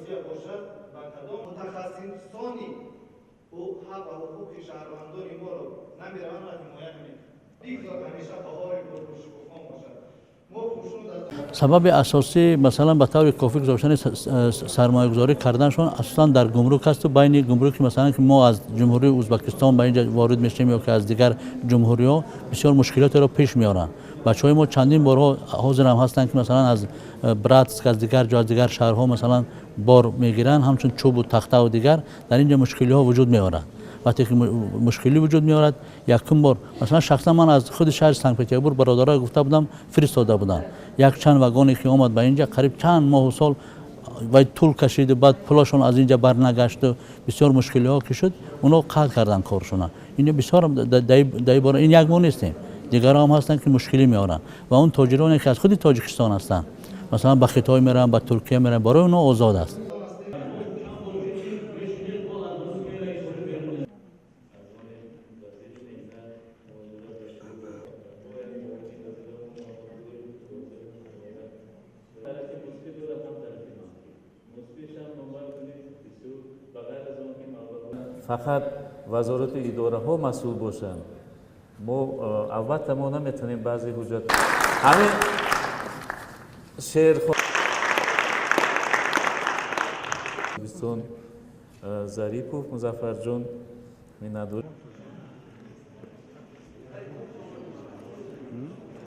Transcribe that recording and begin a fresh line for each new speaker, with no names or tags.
Русия бошад, ба кадом мутахассисони ҳақ ва ҳуқуқи шаҳрвандони моро намераванд ва ҳимоя намекунанд. Бигзор ҳамеша баҳори гулгулшукуфон бошад.
Сабаби асосӣ, масалан, ба таври кофӣ гузоштани сармоягузорӣ карданашон асосан дар гумрук асту байни гумруки, масалан, ки мо аз Ҷумҳурии Ӯзбекистон ба инҷа ворид мешавем ё ки аз дигар ҷумҳуриҳо, бисёр мушкилотеро пеш меоранд. Бачаҳои мо чандин борҳо ҳозир ҳам ҳастанд, ки масалан аз Братск, аз дигар ҷо, аз дигар шаҳрҳо, масалан, бор мегиранд, ҳамчун чӯбу тахтаву дигар. Дар инҷа мушкилиҳо вуҷуд меорад. Вақте ки мушкилӣ вуҷуд меорад, якум бор, масалан, шахсан ман аз худи шаҳри Санкт Петербург бародаро гуфта будам, фиристода будам як чанд вагоне, ки омад ба инҷа, қариб чанд моҳу сол вай тӯл кашиду баъд пулашон аз инҷа барнагашту бисёр мушкилиҳо ки шуд, онҳо қатъ карданд коршона. Ин бисёр дар бора ин як мо нестем, дигарҳо ҳам ҳастанд, ки мушкилӣ меоранд. Ва он тоҷироне, ки аз худи Тоҷикистон ҳастанд, масалан, ба Хитой мераванд, ба Туркия мераванд, барои онҳо озод аст.
Фақат вазорату идораҳо масъул бошанд, мо албатта мо наметавонем баъзе ҳуҷҷат ҳамин шеър Бистон Зарипов Музаффарҷон миннатдор.